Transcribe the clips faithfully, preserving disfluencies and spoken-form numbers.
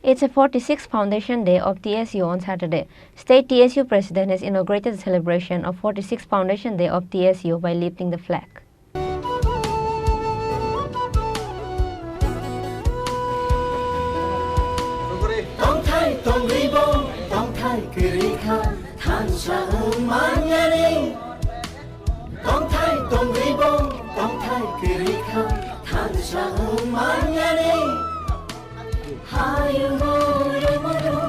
It's a forty-sixth Foundation Day of T S U on Saturday. State T S U President has inaugurated the celebration of forty-sixth Foundation Day of T S U by lifting the flag. Tongthai tongwi bo, tongthai kwrwi kha, thansa wng manyani. Tongthai tongwi bo, tongthai kwrwi kha, thansa wng manyani. Hayung guru muru,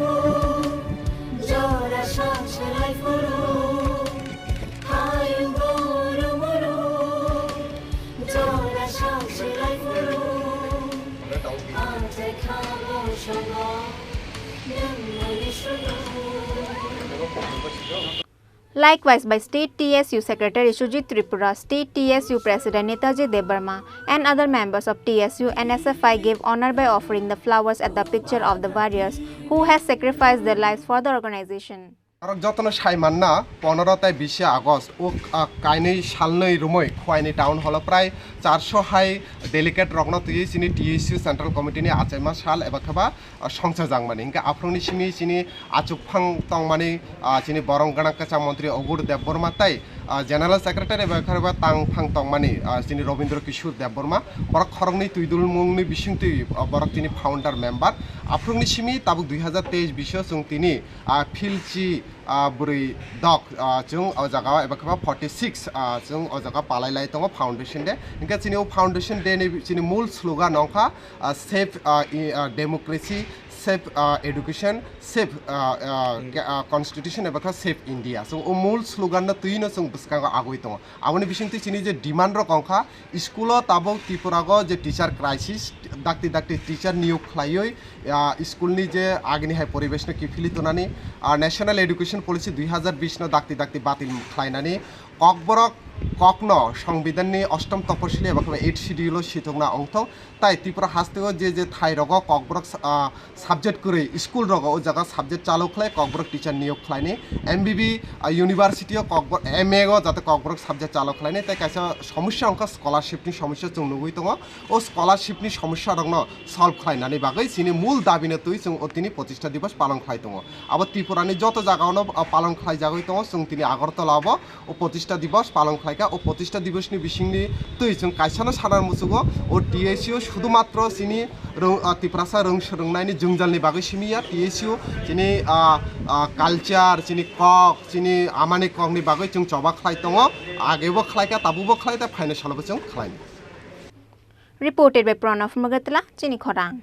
jora sak selai phuru. Hayung guru muru, jora sak selai phuru. Athai khamo songo, nwng mani sunu. Likewise, by State T S U Secretary Sujit Tripura, State T S U President Netaji Debbarma, and other members of T S U and S F I gave honor by offering the flowers at the picture of the warriors who has sacrificed their lives for the organization. Norok jotono sai manna, pondro tai bisi August o, ah, kainwi salnwi romwi Khowai ni town hall o prai charso hai delegate rokno twiwi chini T S U Central Committee ni achaima sal eba kheba, ah, songchajak mani. Hinkhe aphuru ni simi chini achukphang tongmani, ah, chini borong gwnang kwcham montri Ogur Debbarma tai, ah, General Secretary bai khorokba tangphang tongmani, ah, chini Robindra Kishore Debbarma, borok khoroknwi twidulmungni bisingtwi, ah, borok chini founder member. Aphuruni simi tabuk dui hazar teis bisio chwng tini, ah, Philchi, ah, bwrwi dok, ah, chwng o jaga o eba kheba forty six, ah, chwng o jaga palai lai tongo Foundation Day. Hinkhe chini o Foundation Day ni chini mul slogan wngkha, ah, save, ah, i, ah, democracy, save, ah, education, save, ah, ah, India. Ke-, ah, constitution eba kha save India. So o mul slogan no twi no chwng bwskango agwi tongo. Aboni bisingtwi chini je demand rok wngkha, school o tabuk Tripura go je teacher crisis, dakti dakti teacher niyok khlaiwi, ah, school ni je agini hai poribesh no kiphilwi tonani, ah, National Education Policy dui hazar bish no dakti dakti batil khlainani, Kokborok kokno Songbidanni Ostom Toposili eba khe eighth Schedule o sitokna wngthok. Tai Tripura hasteo je je thai rogo Kokborok sa-, ah, subject kwrwi school rogo o jaga subject chalu khlai Kokborok teacher niyok khlaini. M B B, ah, university o Kokbor-, M A o jate Kokborok subject chalu khlaini. Tai kaisa somosya wngkha scholarship ni somosya chwng nugwi tongo. O scholarship ni somosya rokno solve khlainani bagwi chini mul dabi no twi chwng o tini Pratistha Divas palon khlai tongo. Abo Tripura ni joto jaga ono, ah, palon khlai jagwi tongo. Chwng tini Agartala o bo o Pratistha Divas palon khlaikha. O Pratistha Divas ni bisingni twi chwng kaisano sana muchugo, o T S U sudhumatro chini rw-, ah, Tiprasa rwng swrwngnaini jwngjalni bagwi simi ya. T S U chini, ah, ah, culture, chini kok, chini amani kokni bagwi chwng choba khlai tongo. Agebo khlaikha, tabubo khlaikha, phaino salobo chwng khlaini. Reported by Pranav Magatla, chini khorang.